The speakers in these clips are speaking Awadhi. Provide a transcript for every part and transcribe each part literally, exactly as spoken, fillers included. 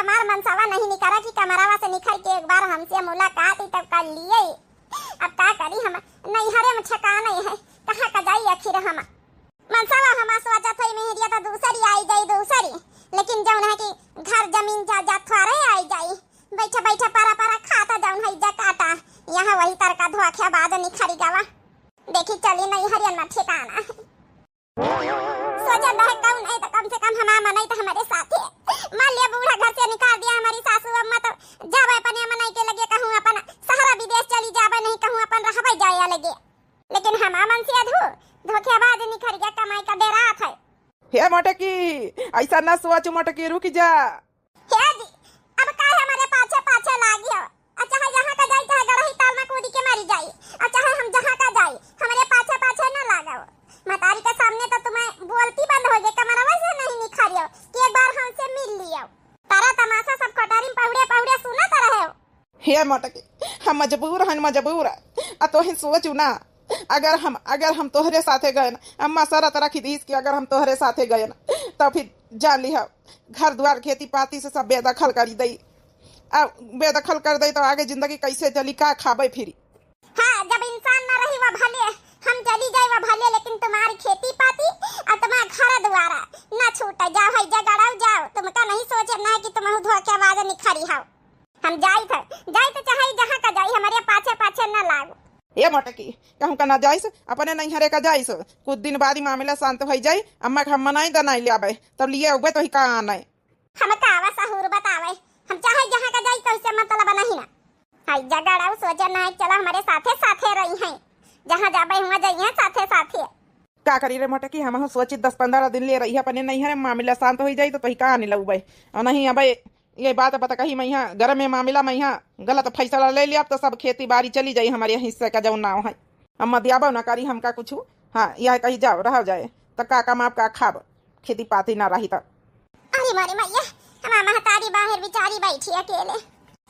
हमार मनसवा नहीं निकरा कि कमरवा से निकल के एक बार हमसे मुलाकात ही तब कर लिए। अब का करी हम, नैहरे में ठिकाना नहीं है, कहाँ का जाई आखिर हम। मनसवा हमार सोचत है मेहरिया तो दूसरी आई जाई दूसरी, लेकिन जौन है कि घर जमीन जायदाद थोड़े आई जाई। बैठा बैठा परा परा खाता जौन है इज्जा काटा, यहाँ वही तरका धोखेबाज निखरी गवा। देखी चली नैहरियन में ठिकाना। सोचा बहकाऊ नहीं तो कम से कम हमार मनई तो हमारे साथे। मान लिया बूढ़ा घर से निकाल दिया हमारी सासू अम्मा तो जावे अपने मनई के लगे, कहूँ अपन सहरा विदेश चली जावे, नहीं कहूँ अपन रहबे जाए लगे। लेकिन हमार मनसेधू धोखेबाज निखर गया कमाई का डेरात है। हे मोटकी, ऐसा ना सोच मोटकी, रुक जा। हे जी, अब काहे हमारे पाछे पाछे लागी हो? आ चाहे जहाँ का जाई, चाहे गड़ही ताल में कूदी के मरी जाई, आ चाहे हम जहाँ का जाई, हमारे पाछे पाछे न लागो। मतारी के सामने तो तुम्हें बोलती बंद हो गई, कमरवा से नहीं निखारियो कि एक बार हमसे मिल लियो। तारा तमाशा सब कोठारी में पहुड़े पहुड़े सुनत रहे हो। हे मोटकी, हम मजबूर हन, मजबूर। आ तोहे सोचू ना, अगर हम, अगर हम तोहरे साथे गए ना, अम्मा शरत रखी दीस कि अगर हम तोहरे साथे गए ना, तो फिर जान लिहा, घर द्वार खेती पाती से सब बेदखल करी दई। आ बेदखल कर दई तो आगे जिंदगी कैसे चली, का खाबे फिरी? हाँ, जब इंसान ना रही वो भले, हम चली जाए वो भले, लेकिन तुम्हारी खेती पाती और तुम्हारा घर द्वारा ना छूटे। जाओ है जगड़ाओ जाओ, तुमका नहीं सोचे ना है कि तुम धोखेबाज निखरी हो। हम जाई थे, जाई तो चाहे जहाँ का जाई, हमारे पाछे पाछे ना लागो। ए मोटकी, कहूँ का ना जाइस, अपने नैहरे का जाइस। कुछ दिन बाद ही मामला शांत हो जाई, अम्मा के हम मनाई दनाई ले आवे, तब लिए उबे तो ही का आने। हम का आवा सहूर बतावे, हम चाहे जहाँ का जाई तो इससे मतलब नहीं ना। हाय जगड़ाऊ सोचे ना है, चला हमारे साथे साथे रही हैं, जहाँ जाबे हुआ जाइए साथे साथे। का करी रे मोटकी, हम सोची दस पन्द्रह दिन ले रही अपने नैहरे, मामला शांत हो जाई तो तोही का आने लगबे, और नहीं अबे ये बात बता कही मैं यहाँ घर में मामला में यहाँ गलत फैसला ले लिया, अब तो सब खेती बाड़ी चली जाई, हमारे हिस्से का जौन नाव है। अम्मा दियाबो ना करी हमका कुछ। हाँ, यह कही जाओ, रह जाए, तो का कमाब का खाब, खेती पाती ना रही तो। अरे मोरे मैया, हमार महतारी बाहर बेचारी बैठी अकेले।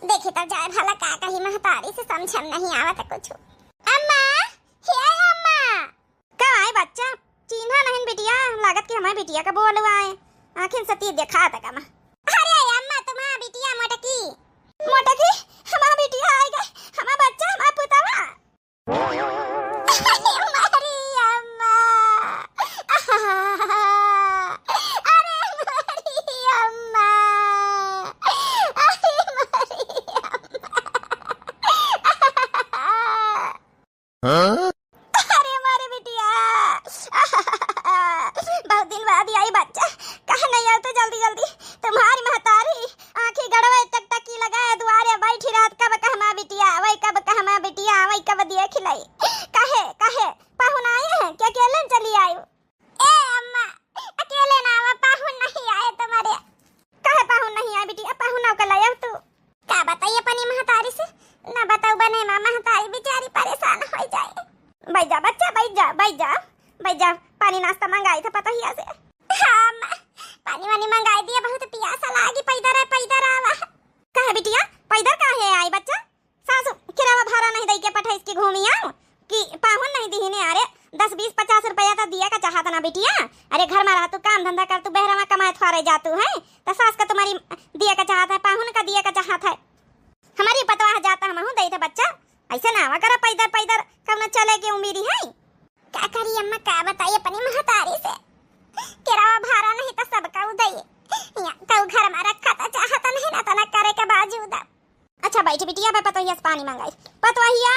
देखी तब जाए भला का कही महतारी से, समझ में नहीं आवत कुछ। अम्मा, हे अम्मा। का आए बच्चा, चिन्हा नहीं बिटिया, लागत कि हमारे बिटिया का बोलवा है, आँखिन से तीर देखा था कमा। अरे अम्मा, तुम्हारा बिटिया मोटकी। मोटकी, हमारा बिटिया आए गए, हमारा बच्चा, हमारा पुतवा। अरे मारी अम्मा। अरे मारी अम्मा। अरे मारी अम्मा। हाँ? अरे मारे बिटिया, बहुत दिन बाद आई बच्चा, कहा नहीं आओ तो जल्दी जल्दी। तुम्हारी महतारी आँखी गड़वे टकटकी लगाए दुआरे बैठी रहत, कब कहमा बिटिया आवै, कब कहमा बिटिया आवै, कब दिए खिलाई। कहे कहे पाहुन आए हैं कि अकेले चली आयो? ए अम्मा, अकेले ना आवा, पाहुन नहीं आए तुम्हारे। काहे पाहुन नहीं आए बिटिया, पाहुन ना के लायब तू। का बताई अपनी महतारी से, ना बताऊ बने माँ, महतारी बेचारी परेशान हो जाए। बैठ जा बच्चा, बैठ जा, बैठ जा, बैठ जा, पानी नाश्ता मंगाई था पतोहिया से। हाँ अम्मा, पानी वानी मंगाई दिया, बहुत पियासा लागी, पैदर है, पैदर आवा। काहे बिटिया, पैदर काहे आई बच्चा? सासु किरावा भाड़ा नहीं दई के पठाइस कि घूमी आऊं कि पाहुन नहीं दिहिने? अरे दस बीस पचास रुपया तो दिया का चाहत ना बिटिया। अरे घर में रह तू, काम धंधा कर तू, बहरवा कमाए थोड़े जा तू है, तो सास का तुम्हारी दिया का चाहत है, पाहुन का दिया का चाहत है। हमारी पतवाह जाता हम हूँ दई थे बच्चा, ऐसे ना आवा करा पैदर पैदर, कब ना चले के उम्मीद है। का करी अम्मा, का बताई अपनी महतारी से, किरावा भाड़ा नहीं तो सबका उदय, या तो घर में रखा तो चाहत नहीं ना, तो ना करे के बावजूद। अच्छा बैठ बिटिया, बे पतोहिया से पानी मंगाई। पतोहिया,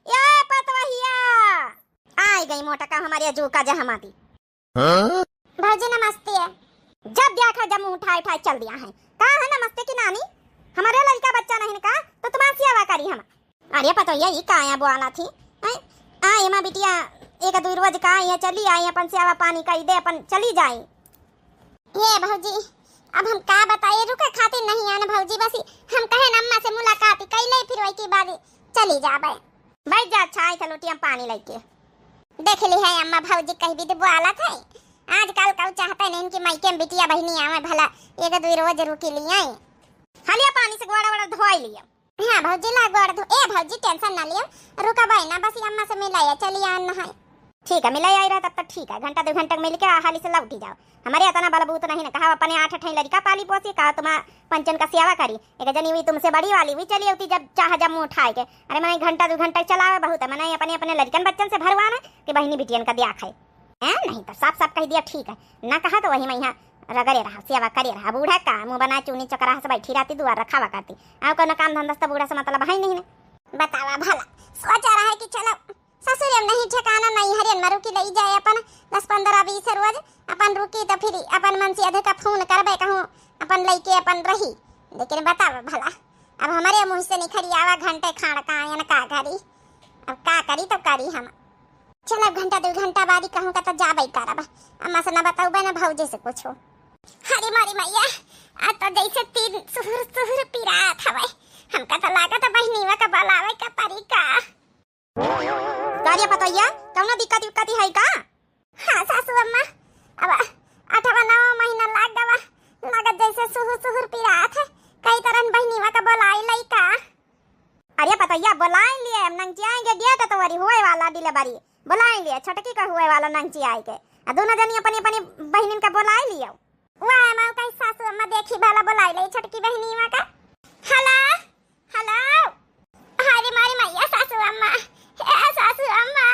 ए पतोहिया। आई गई मोटका हमारे अजू का जहमाती। हाँ? भौजी नमस्ते। जब देखा जब मुंह उठाए उठाए चल दिया है। का है नमस्ते की नानी? हमारे लड़का बच्चा नहीं का तो तुम्हारी सेवा करी हम। अरे पतोहिया, ई का आया बोला थी? हैं? आ एमा बिटिया, एक दुई रोज का आई है, चली आई, अपन सेवा पानी कई दे, अपन चली जाई। ये भौजी, अब हम का बताई, रुके खातिर नहीं आन भौजी, बस हम कहे न अम्मा से मुलाकात कई ले, फिर वही के बाद चली जाबे। बैठ जा, अच्छा आई था लोटी हम पानी लेके। देख ली है अम्मा, भौजी कही भी बोला था, आजकल कऊ चाहते नहीं कि मायके में बिटिया बहिनी आवे, भला एक दुई रोज रुकी लिया। हलिया पानी से गोड़ा वोड़ा धोई लिया। हाँ भौजी, ला गोड़ धो। ए भौजी, tension ना लियो, रुका भाई ना, बस ये अम्मा से मिलाया, चलिए आन नहाए। ठीक है, मिले आई रहा तब तक ठीक है, घंटा दो घंटा मिल के आ हाली से लौटी जाओ। हमरे इतना बलबूत नहीं न, कहा अपने आठ ठे लड़का पाली पोसी, कहा तुम पंचन का सेवा करी। एक जनी हुई तुमसे बड़ी वाली हुई, चली होती जब चाह जब मुँह उठाए के। अरे मने घंटा दो घंटा चलावे बहुत है, मने अपने अपने लड़कन बच्चन से भरवाना कि बहिनी बिटियन का दिया खाए। हैं, नहीं तो साफ साफ कह दिया ठीक है, ना कहा तो वही मैं यहाँ रगड़े रहा, सेवा करे रहा। बूढ़ा का मुँह बना चूनी चकराह से बैठी रहती, दुआर रखावा करती। आओ कोनो काम धंधा से तो बूढ़ा से मतलब है नहीं ने। बतावा भला, सोचा रहा है कि चलो ससुरे में नहीं ठिकाना, नहीं हरियन में रुकी, लई जाए अपन दस पन्द्रह बीस रोज अपन रुकी, तो फिर अपन मन से अधिका फोन करबे कहूँ अपन लइके अपन रही। लेकिन बतावा भला, अब हमरे मुँह से निखरी आवा घंटे खाड़ का आयन का करी, अब का करी तो करी हम। चल अब घंटा दो घंटा बाद ही कहूँ का तो जाबे करब, अम्मा से ना बतौबे ना भौजी से कुछो। अरे मोरी मैया, आज तो जैसे तीन सुहुर सुहुर पिरात हवे, हमका तो लागत है बहिनीवा का बुलावे का परी का। का रे पतोहिया, कौनो दिक्कत विक्कत है का? हाँ सासू अम्मा, अब आठवा नवा महीना लाग गवा, लागत जैसे सुहुर सुहुर पिरात है, कई तरह बहिनीवा का बोलाई लई का। अरे पतोहिया, बोलाई लिए, हम नंगचियाई के date तो वरी हुए वाला delivery, बोलाई लिए, छोटकी का हुए वाला नंगचियाई के, आ दोनों जनी अपनी अपनी बहिनिन का बोलाई लियो। वाह, माऊ कही सासू अम्मा, देखी भला बोलाई ले छोटकी बहिनीवा का। Hello, hello। अरे मोरी मैया सासू अम्मा, ए सासू अम्मा।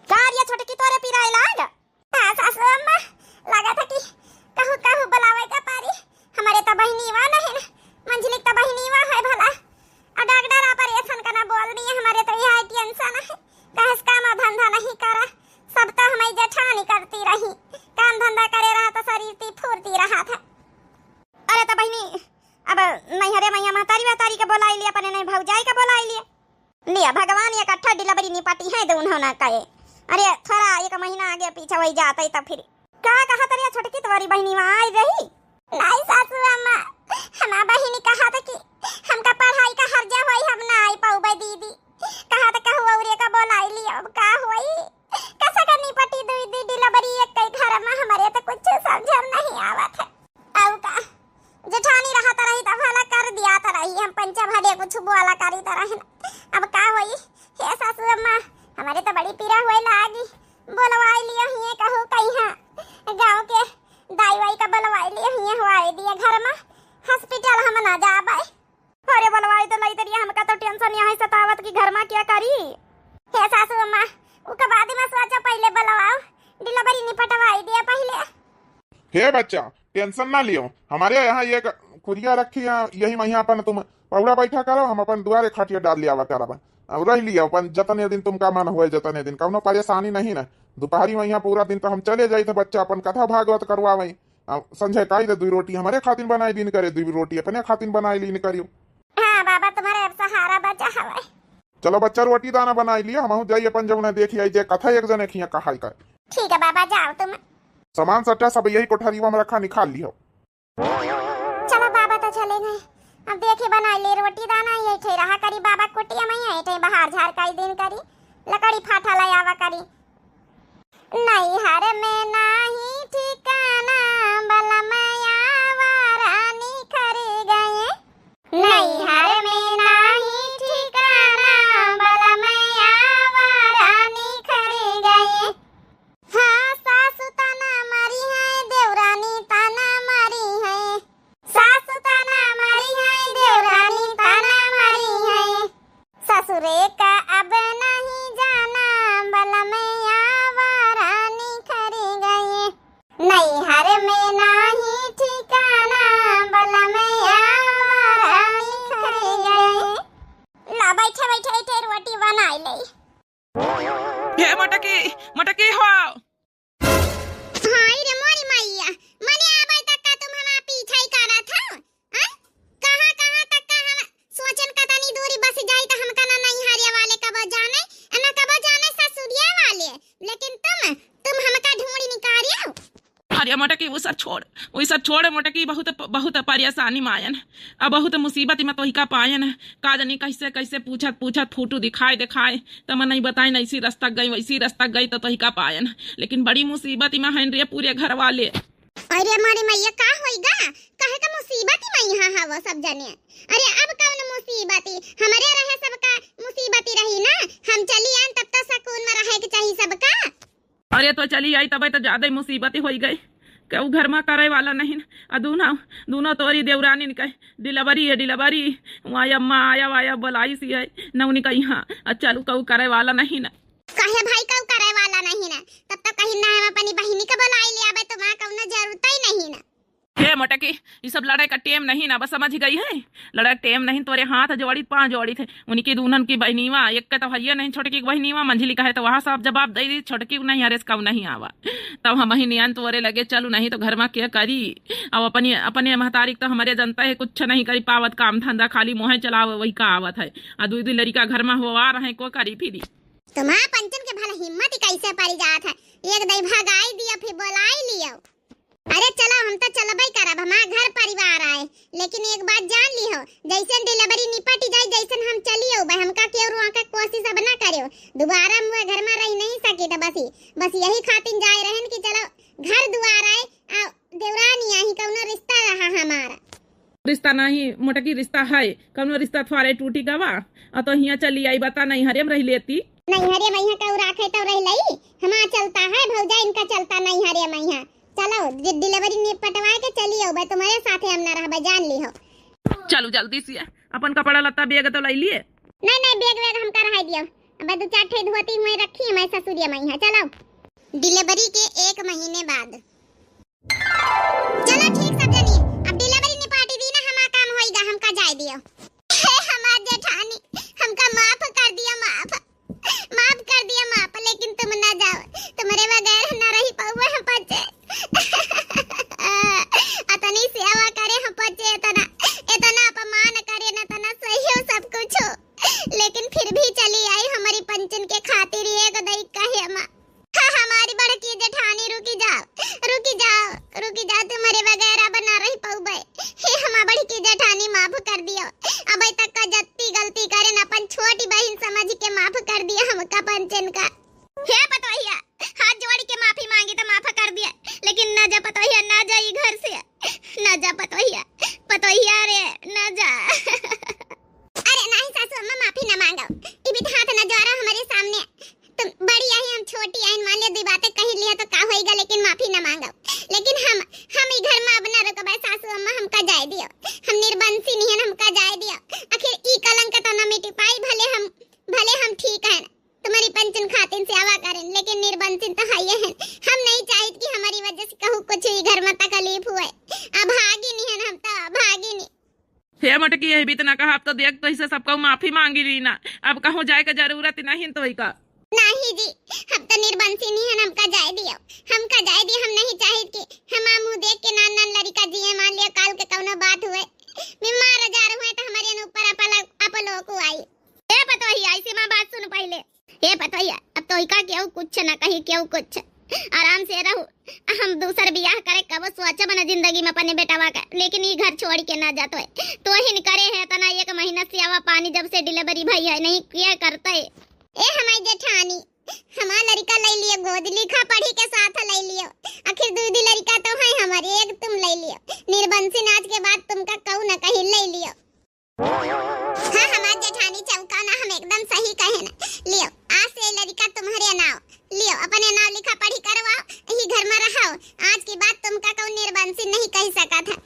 का रे छोटकी तोरे पिराए लाग? हाँ सासू अम्मा, लागत है कि कहू कहू बोलावे का पारी। हमरे तो बहिनीवा नहीं न, मंझली तो बहिनीवा है भला। और डॉक्टर operation का ना बोल दिए, हमरे तो यह tension है। कहेस काम धंधा नहीं करा, सब तो हमारी जेठानी करती रही। काम धंधा करे रहा तो शरीर ती फुर्ती रहा था। अरे तो बहिनी, अब नैहरे मैया महतारी वहतारी के बोलाई लिए, अपने नहीं भौजाई के बोलाई लिए। लिया भगवान इकट्ठा delivery निपटी है तो उन्होंने कहे। अरे थोड़ा एक महीना आगे पीछे वही जाते तो फिर का कहा तरिया छोटकी तुम्हारी बहिनी वहाँ आई रही? नहीं सासू अम्मा, हमार बहिनी कहा था कि हमका पढ़ाई का हर्जा होई, हम ना आई पाऊबे दीदी। कहा था कहू औरे का बोलाई ली, अब का होई? कैसे का निपटी दुई दी delivery एक कई घर में, हमरे तो कुछ समझ में नहीं आवत है। अउ का जेठानी रहत रही त भला कर दियात रही, हम पंचा भले कुछ बोला करीत रही। अब का होई? हे सासू अम्मा, हमरे तो बड़ी पीरा होए लागी। बोलवाई लियो हिये कहू कहीं गाँव के दाई वाई का बोलवाई लियो हिये, हवाई दिए घर में hospital हम ना जाबे। अरे बोलवाई तो लई तरिया, हमका तो tension यहाँ सतावत कि घर में क्या करी। हे सासू अम्मा, उका बाद में सोचा, पहले बोलवाओ, delivery निपटवाई दिया पहले। हे बच्चा, tension ना लियो, हमरे यहाँ एक कुरिया रखी है, यही में अपन तुम पौड़ा बैठा करो, हम अपन दुआरे खटिया डाल लिया करब। अब रह लियो अपन, जतने दिन तुमका मन होए जतने दिन, कौनो परेशानी नहीं ना। दोपहरी में यहाँ पूरा दिन तो हम चले जाई थे बच्चा अपन कथा भागवत करवावे। अब संझे काई दे दुई रोटी हमरे खातिर बनाई लीन करे, दुई रोटी अपने खातिर बनाई लीन करियो। हाँ बाबा, तुम्हारे अब सहारा बचा हवे। चलो बच्चा, रोटी दाना बनाई लिया, हमहू जाई अपन जौन देखी आई जे कथा एक जने खिया कहाई कर। ठीक है बाबा, जाओ तुम। सामान सट्टा सब यही कोठरीवा में रखा, निकाल लियो। चलो बाबा तो चले गए, अब देखी बनाई ले रोटी दाना, यही ठे रहा करी बाबा कुटिया में, यही ठे बाहर झार काई दिन करी, लकड़ी फाटा ले आवा करी। नैहर में नाही ठिकाना, बलमया वारा निखर गए। नैहर में नाही ठिकाना, बलमया वारा निखर गए। हाँ, सासु ताना मारी है, देवरानी ताना मारी है। सासु ताना मारी है, देवरानी ताना मारी है। ससुरे का अब नहीं जाना, बलमया वारा निखर गए। नैहर में नाही ठिकाना, बलमया वारा निखर गए। ला बैठे बैठे इठे रोटी बनाई ले। हे मटकी, मटकी हो। हाय रे मोरी मैया, मने आबै तक का तुम हमार पीछा ही करत हो? हैं? कहाँ, कहाँ तक का हम सोचन का तनी दूरी बस जाई त हमका ना नैहरिया वाले कबो जाने, आ ना कबो जाने ससुरिया वाले, लेकिन तुम, तुम हमका ढूंढी निकारियो। अरे मोटकी, वो सब छोड़, वो सब छोड़ मोटकी, बहुत, बहुत परेशानी में आयन, अब बहुत मुसीबत में तोहिका पायन। का जानी कैसे, कैसे पूछत, पूछत फोटो दिखाए, दिखाए, त मन नहीं बताइन, ऐसी रस्ता गई, वैसी रस्ता गई, त तोहिका पायन। लेकिन बड़ी मुसीबत में हन रे पूरे घर वाले। अरे मोरी मैया, का होइगा? काहे का मुसीबत में यहाँ हवो सब जने? अरे अब कौन मुसीबती, हमरे रहे सबका मुसीबती रही ना, हम चली आन तब तो सकून में रहे के चाही सबका। अरे तो चली आई तबे तो ज्यादा ही मुसीबती होई गई। केहू घर में करे वाला नहीं ना, आ दूनो, दूनो तोरी देवरानी के delivery है, delivery। वहाँ अम्मा आया, आया बोलाई सी है, न उनका यहाँ, आ चलू केहू करे वाला नहीं ना। कहे भाई केहू करे वाला नहीं ना, तब तो कहीं ना हम अपनी बहिनी के बोलाई ले आवे, तो वहाँ कौनो जरूरत ही नहीं ना। हे मोटकी, ई सब लड़ाई का टेम नहीं ना, बस समझ गई है। लड़ाई टेम नहीं, तोरे हाथ जोड़ी, पाँव जोड़ी थे। उनकी दूनन की बहनीवा, एक के तो हइये नहीं, छोटकी की बहनीवा, मंझली का है तो वहाँ सब जवाब दे दी, छोटकी को नहीं, अरे इसका नहीं आवा। तब हम ही नियन तोरे लगे चलू, नहीं तो घर में के करी। अब अपनी, अपने महतारी तो हमरे जनता है, कुछ नहीं करी पावत काम धंधा, खाली मोहे चलावे वही का आवत है। आ दू दू लड़का घर में हुआ रहे, को करी फिरी। तुम्हारा पंचन के भला हिम्मत ही कैसे पड़ी जात है, एक दई भगाई दियो, फिर बोलाई लियो। अरे चलो, हम तो चलबे करब, हमार घर परिवार आए, लेकिन एक बात जान ली हो, जैसे delivery निपट जाए, जैसे हम चली अउबे, हमका केहू रोके कोशिश अब ना करियो, दोबारा हम वह घर में रह नहीं सकी। तो बस ही, बस यही खातिर जाए रहन कि चलो घर दुआर आए, आ देवरानी आही, कौनो रिश्ता रहा हमारा। रिश्ता नहीं मोटकी, रिश्ता है, कौनो रिश्ता थोड़े टूटी गवा। आ तो हियाँ चली आई, बता नैहरे में रह लेती। नैहरे में यहाँ केहू राखे तो रह लई, हमार चलता है भौजा, इनका चलता नैहरे में यहाँ। चलो, डि-, delivery निपटवा के चली अउबे, तुम्हारे साथे हम ना रहबे, जान ली हो। चलू जल्दी से, अपन कपड़ा लत्ता बैग तो ले लिए। नहीं, नहीं, बैग वैग हमका रह दियो, अब दो चार ठे धोती हुए रखी हमारे ससुरिया में यहाँ। चलो। Delivery के एक महीने बाद। चलो ठीक सब जनी, अब delivery निपाटी दी ना, हमार काम होइगा, हमका जाए दियो। हे हमार जेठानी, हमका माफ कर दिया, माफ, माफ कर दिया, माफ, लेकिन तुम ना जाओ, तुम्हारे बगैर ना रही पाऊँ हम पचे। अतनी सेवा करे हम पचे, इतना, इतना अपमान करे ना, इतना सही हो सब कुछ हो, लेकिन फिर भी चली आई हमारी पंचन के खातिर, एक दई कहे माँ। हाँ, हमारी बड़की जेठानी, रुकी जाओ, रुकी जाओ, रुकी जाओ, तुम्हारे बगैर अब ना रह पाऊबे। हे हमार बड़की जेठानी, माफ कर दियो। अबे तक का जत्ती गलती करेन, अपन छोटी बहिन समझ के माफ कर दिया हमका पंचन का। हे पतोहिया, हाथ जोड़ के माफी मांगी तो माफ कर दिया, लेकिन ना जा पतोहिया, ना जा ई घर से, ना जा पतोहिया, पतोहिया रे, ना जा। अरे नहीं सासू अम्मा, माफी ना मांगो, ई बीत हाथ ना जोड़ो हमारे सामने। तुम बड़ी आई, हम छोटी आई, मान लिया दो बातें कह लिया तो का होइगा, लेकिन माफी ना मांगो। लेकिन हम, हम ई घर में अब ना रुकबे सासू अम्मा, हमका जाए दियो। हम निर्बंसी निहन, हमका जाए दियो। आखिर ई कलंक तो ना मिटी पाई, भले हम, भले हम ठीक हैं, तुम्हारी पंचन खातिन सेवा करेन, लेकिन निर्बंसिन तो हइये हैं। हम नहीं चाहित कि हमारी वजह से कहूँ कुछ ई घर में तकलीफ हुए। अभागी निहन हम तो, अभागी नी। हे मटकी, यही बीत ना कहा, अब तो देख, तो इसे सबका माफी मांगी ली ना, अब कहूँ जाए का जरूरत नहीं तो का। नहीं जी, हम तो निर्बंसी निहन, हमका जाए दियो, हमका जाए दियो। हम नहीं चाहित कि हमार मुँह देख के नान नान लड़िका जिए, मान लिया काल के कौनो बात हुए, बीमार आजार हुए तो हमारे ऊपर अपल-, अपलोक आई। ए पतोहिया, ऐसे माँ बात सुन पहले। हे पतोहिया, अब तोहिका केहू कुछ ना कही, केहू कुछ। आराम से रहू। हम दूसर बियाह करे कबो सोचब न जिंदगी में अपने बेटवा का, लेकिन ई घर छोड़ के ना जात होए। तोहिन करे है इतना, एक महीना से आवा पानी जब से delivery भई है, नहीं क्या करते। ए हमारी जेठानी, हमार लड़िका ले लियो गोद, लिखा पढ़ी के साथ ले लियो। आखिर दू दी लड़िका तो है हमारे, एक तुम ले लियो। निर्बंसी नाच के बाद तुमका कहू न कहीं ले लियो। हाँ, हमार जेठानी चौका ना, हम एकदम सही कहे ना। लियो, आज से लड़िका तुम्हारे नाव। लियो, अपने नाव लिखा पढ़ी करवाओ, यही घर में रहो। आज के बाद तुमका कौन निर्बंसी नहीं कह सकत है।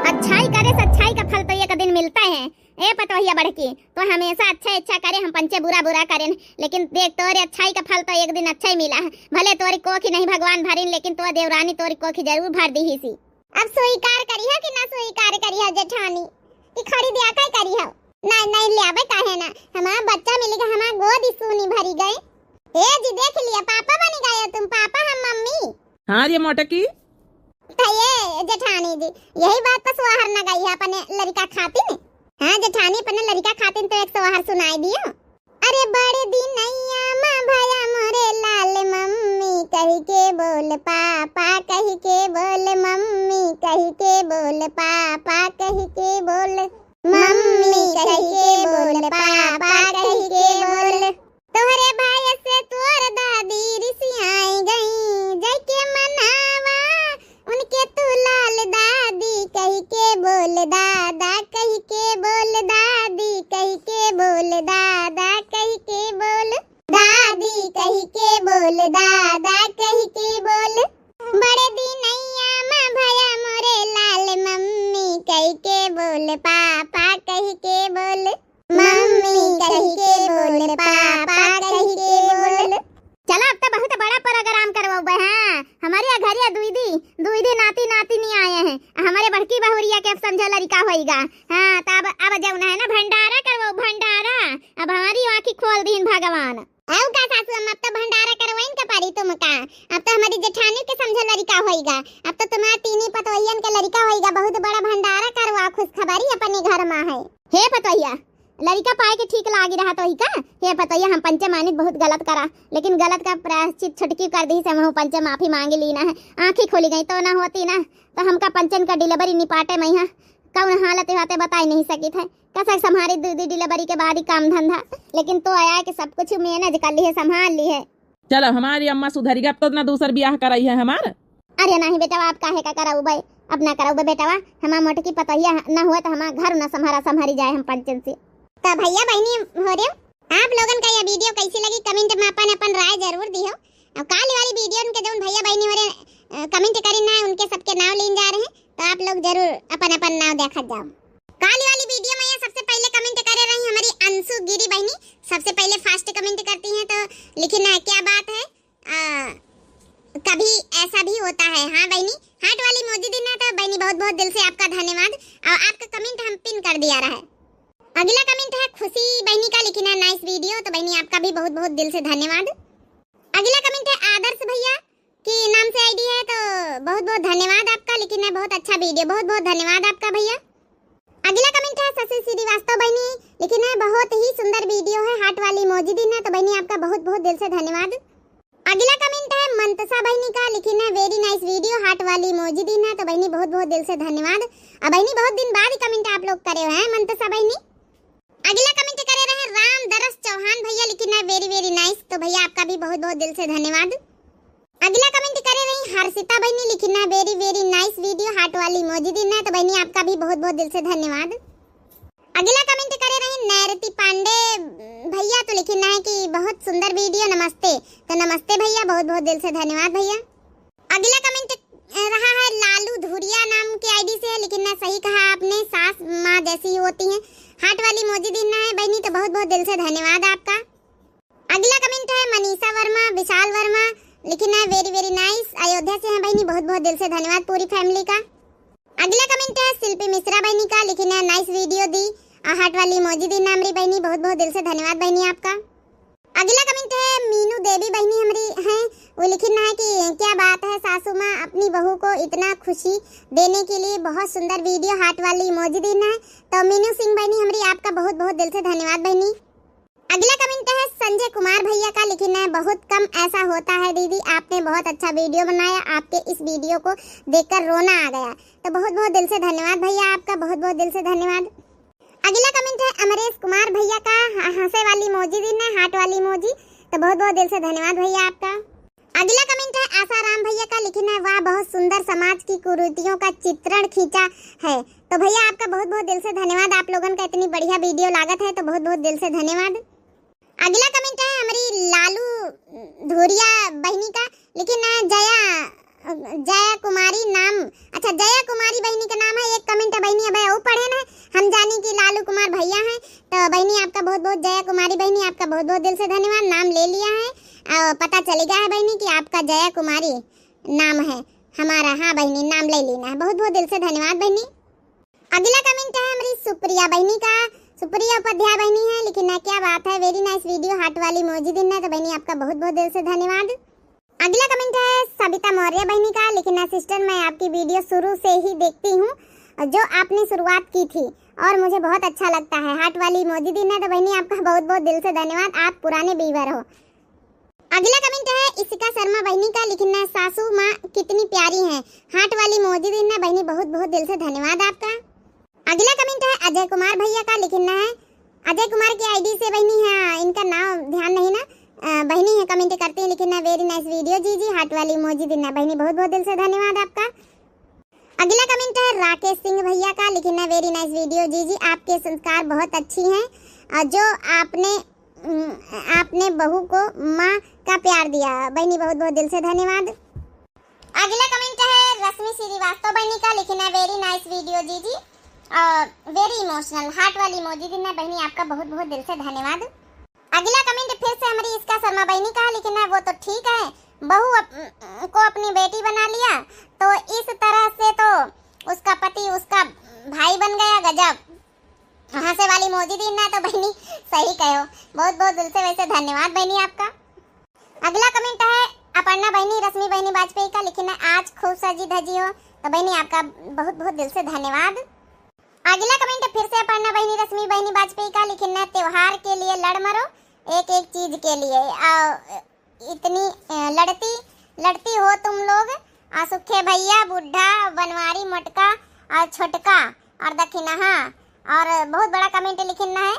अच्छाई करे से अच्छाई का फल तो एक दिन मिलता है। ए पतोहिया बड़की, तो हमेशा अच्छा अच्छा करे, हम पंचे बुरा बुरा करेन, लेकिन देख तोरे अच्छाई का फल तो एक दिन अच्छा ही मिला है। भले तोरी कोखी नहीं भगवान भरिन, लेकिन तो देवरानी तोरी कोखी जरूर भर दी ही सी। अब स्वीकार करिहो कि ना स्वीकार करिहो जेठानी? कि खड़ी दिया काय करिहो? नहीं, नहीं ले आवे काहे ना? हमार बच्चा मिल गया, हमार गोद ही सूनी भरी गए। ए जी देख लिया, पापा बनी गए तुम, पापा हम मम्मी। हाँ रे मोटकी। तो ये जेठानी जी, यही बात पर सोहर न गई है अपने लड़का खातिन। हाँ जेठानी, अपने लड़का खातिन तो एक सोहर सुनाई दियो। अरे बड़े दिनैया मा भया मोरे लाल, मम्मी कहि के बोल, पापा कहि के बोल, मम्मी कहि के बोल, पापा कहि के बोल, मम्मी कहि के बोल, पापा कहि के बोल। तोहरे भाई से तोर दादी रिसियाई गई, जाके मनावा उनके तू लाल दादी कहि के बोल, दादा कहि के बोल। बोल पापा कहि के बोल, मम्मी कहि के बोल, पापा कहि के बोल। चला, अब तो बहुत बड़ा program करवाबे, हाँ। हमरे यहाँ घरे दुई दी, दुई दी नाती नातिन आए हैं। हमरे बड़की बहुरिया के अब समझा लड़िका होइगा। हाँ, तो अब, अब जौन है ना, भंडारा करवाओ, भंडारा। अब हमारी आँखी खोल दीन भगवान। अउ का सासू अम्मा, अब तो भंडारा करवाइन का पड़ी तुमका। अब तो हमारी जेठानी के समझा लड़िका होइगा। अब तो तुम्हार तीनी पतोहियन के लड़िका होइगा। बहुत बड़ा भंडारा करवा, खुशखबरी अपने घर मा है। हे पतोहिया, लड़िका पाए के ठीक लागि रहा तो ही का? हे पतोहिया, हम पंचे मानित बहुत गलत करा, लेकिन गलत का प्रायश्चित छोटकी कर दी से, हमहू पंचे माफी मांगी लीना है। आँखी खुलि गई तो ना होती ना, तो हमका पंचन का delivery निपाटे मा है। कौन हालत होते बताई नहीं सकित है। कसक संभारी दीदी delivery के बाद ही काम धंधा, लेकिन तो आया कि सब कुछ manage कर ली है, संभाल ली है। चलो, हमारी अम्मा सुधरी गई, अब तो ना दूसर बियाह कराई है हमार। अरे नहीं बेटवा, आप काहे का कराउबे, अब ना कराउबे बेटवा, हमार मोटकी पतोहिया ना हुए तो हमार घर ना संभारा, संभारी जाए हम पंचन से। तो भैया बहनी हो रे, आप लोगन का यह video कैसी लगी, comment में अपन अपन राय जरूर दिहो। अब काल वाली video के जौन भैया बहनी हो रे, अ, comment करी ना, उनके सबके नाव लीन जा रहे हैं। तो आप लोग जरूर अपन अपन नाव देखत जाओ। काल वाली video मा ये सबसे पहले comment करे रही हमारी अंशु गिरी बहनी, सबसे पहले first comment करती हैं तो लिखी ना, क्या बात है, आ, कभी ऐसा भी होता है। हाँ बहनी, heart वाली emoji दीन है तो बहनी बहुत बहुत दिल से आपका धन्यवाद। और आपका comment हम pin कर दिया रहा है। अगला comment है खुशी बहनी का, लिखी ना nice video, तो बहनी आपका भी बहुत बहुत दिल से धन्यवाद। अगला comment है आदर्श भैया के नाम से ID है, तो बहुत बहुत धन्यवाद आपका, लिखी ना बहुत अच्छा video, बहुत बहुत धन्यवाद आपका भैया। अगला comment है शशि श्रीवास्तव बहनी, लिखी ना बहुत ही सुंदर video है, heart वाली emoji दीन है, तो बहनी आपका बहुत बहुत दिल से धन्यवाद। अगला comment है मंतसा बहनी का, लिखी ना very nice video, heart वाली emoji दीन है, तो बहनी बहुत बहुत दिल से धन्यवाद। अब बहनी बहुत दिन बाद ही comment आप लोग करे हुए हैं मंतसा बहनी। अगला comment करे रहे राम दरस चौहान भैया, लिखी ना very very nice, तो भैया आपका भी बहुत बहुत दिल से धन्यवाद। अगला comment करे रही हर्षिता बहनी, लिखी ना very very nice video, heart वाली emoji दीन है, तो बहनी आपका भी बहुत बहुत दिल से धन्यवाद। अगला comment करे रही नैरती पांडे भैया, तो लिखी ना है कि बहुत सुंदर video, नमस्ते, तो नमस्ते भैया, बहुत बहुत दिल से धन्यवाद भैया। अगला comment, अ, रहा है लालू धुरिया नाम के ID से है, लेकिन ना सही कहा आपने, सास माँ जैसी ही होती हैं। Heart वाली emoji दीन है बहनी, तो बहुत बहुत दिल से धन्यवाद आपका। अगला comment है मनीषा वर्मा, विशाल वर्मा, लिखी ना very very nice, अयोध्या से हैं बहनी, बहुत बहुत दिल से धन्यवाद पूरी family का। अगला comment है शिल्पी मिश्रा बहनी का, लिखी ना nice video दी, आ heart वाली emoji दीन हमरी बहनी, बहुत बहुत दिल से धन्यवाद बहनी आपका। अगला comment है मीनू देवी बहनी हमरी हैं, वो लिखी ना है कि क्या बात है सासू माँ, अपनी बहू को इतना खुशी देने के लिए बहुत सुंदर video, heart वाली emoji दीन है। तो मीनू सिंह बहनी हमरी, आपका बहुत बहुत दिल से धन्यवाद बहनी। अगला comment है संजय कुमार भैया का, लिखी ना है बहुत कम ऐसा होता है दीदी, आपने बहुत अच्छा video बनाया, आपके इस video को देखकर रोना आ गया। तो बहुत बहुत दिल से धन्यवाद भैया आपका, बहुत बहुत दिल से धन्यवाद। अगला comment है अमरेश कुमार भैया का, ह-, हंसे वाली emoji दीन है, heart वाली emoji, तो बहुत बहुत दिल से धन्यवाद भैया आपका। अगला comment है आसाराम भैया का, लिखी ना है वाह बहुत सुंदर समाज की कुरीतियों का चित्रण खींचा है, तो भैया आपका बहुत बहुत दिल से धन्यवाद, आप लोगन का इतनी बढ़िया video लागत है, तो बहुत बहुत दिल से धन्यवाद। अगला comment है हमरी लालू धुरिया बहनी का, लिखी ना है जया, जया कुमारी नाम, अच्छा जया कुमारी बहनी का नाम है। एक comment है बहनी, अब वो पढ़े ना, हम जानी कि लालू कुमार भैया हैं, तो बहनी आपका बहुत बहुत, जया कुमारी बहनी आपका बहुत बहुत दिल से धन्यवाद, नाम ले लिया है और पता चल गया है बहनी कि आपका जया कुमारी नाम है हमारा। हाँ बहनी, नाम ले लेना है, बहुत बहुत दिल से धन्यवाद बहनी। अगला comment है हमरी सुप्रिया बहनी का, सुप्रिया उपाध्याय बहनी है, लिखी ना क्या बात है, very nice video, heart वाली emoji दीन है, तो बहनी आपका बहुत बहुत दिल से धन्यवाद। अगला comment है सविता मौर्य बहनी का, लिखी ना sister मैं आपकी video शुरू से ही देखती हूँ, जो आपने शुरुआत की थी और मुझे बहुत अच्छा लगता है, heart वाली emoji दीन है, तो बहनी आपका बहुत बहुत दिल से धन्यवाद, आप पुराने viewer हो। अगला comment है इशिका शर्मा बहनी का, लिखी ना सासू माँ कितनी प्यारी हैं, heart वाली emoji दीन है बहनी, बहुत बहुत दिल से धन्यवाद आपका। अगला comment है अजय कुमार भैया का, लिखी ना है अजय कुमार की ID से बहनी है, इनका नाम ध्यान नहीं ना, अ, बहनी है comment करती है, लिखी ना very nice video जीजी, heart वाली emoji दीन है बहनी, बहुत बहुत दिल से धन्यवाद आपका। अगला comment है राकेश सिंह भैया का, लिखी ना very nice video जीजी, आपके संस्कार बहुत अच्छी हैं और जो आपने, उम, आपने बहू को माँ का प्यार दिया बहनी, बहुत बहुत दिल से धन्यवाद। अगला comment है रश्मि श्रीवास्तव बहनी का, लिखी ना very nice video जीजी, और very emotional heart वाली emoji दिहिन है बहिनी, आपका बहुत बहुत दिल से धन्यवाद। अगला comment फिर से हमारी इसका शर्मा बहिनी का है, लेकिन ना वो तो ठीक है, बहू अप, को अपनी बेटी बना लिया तो इस तरह से तो उसका पति उसका भाई बन गया, गजब। हंसे वाली emoji दिहिन ना तो बहिनी सही कहो, बहुत बहुत दिल से वैसे धन्यवाद बहिनी आपका। अगला comment है अपर्णा बहिनी, रश्मि बहिनी वाजपेयी का, लिखिन है आज खूब सजी धजी हो, तो बहिनी आपका बहुत बहुत दिल से धन्यवाद। अगला comment फिर से अपर्णा बहिनी, रश्मि बहिनी वाजपेयी का, लिखिन है त्योहार के लिए लड़ मरो, एक एक चीज के लिए। आ, इतनी, अ, लड़ती लड़ती हो तुम लोग, आ, सुखे भैया, बुढ़ा, बनवारी, मोटका और छोटका और दखिनहा। और बहुत बड़ा comment लिखिन है,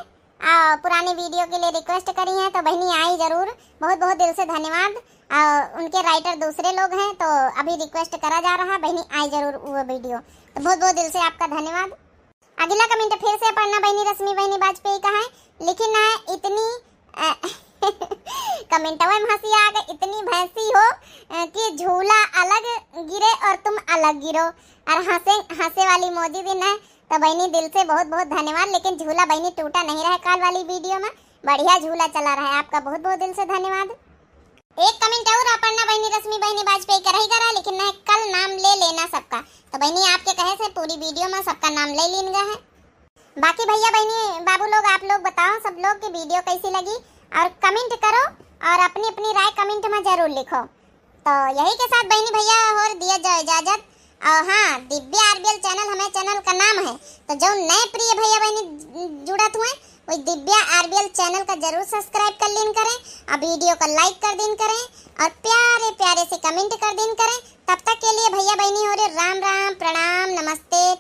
आ, पुरानी video के लिए request करी है, तो बहिनी आई जरूर, बहुत बहुत दिल से धन्यवाद। आ, उनके writer दूसरे लोग हैं, तो अभी request करा जा रहा, बहिनी आई जरूर वो video, तो बहुत बहुत दिल से आपका धन्यवाद। अगला comment फिर से अपर्णा बहिनी, रश्मि बहिनी वाजपेयी का है, लिखिन है इतनी, अ, commentवा में हंसी आ गई, इतनी भैंसी हो, अ, कि झूला अलग गिरे और तुम अलग गिरो, और हंसे हंसे वाली emoji दिहिन है। तो बहिनी दिल से बहुत बहुत धन्यवाद, लेकिन झूला बहिनी टूटा नहीं रहा काल वाली video में, बढ़िया झूला चला रहा है, आपका बहुत बहुत दिल से धन्यवाद। एक comment और अपर्णा बहिनी, रश्मि बहिनी वाजपेयी का रही करा, लिखिन है कल नाम ले लेना सबका। तो बहिनी आपके कहे से पूरी video में सबका नाम ले लीन गया है। बाकी भैया बहिनी बाबू लोग, आप लोग बताओ सब लोग की video कैसी लगी और comment करो और अपनी अपनी राय comment में जरूर लिखो। तो यही के साथ बहिनी भैया और दिया जाओ इजाजत। और हाँ, दिव्या आरबीएल channel हमें channel का नाम है, तो जो नए प्रिय भैया बहिनी जुड़त हुए, वही दिव्या आरबीएल channel का जरूर subscribe कर लीन करें और video को like कर दीन करें और प्यारे प्यारे से comment कर दीन करें। तब तक के लिए भैया बहिनी हो रे राम राम, प्रणाम, नमस्ते,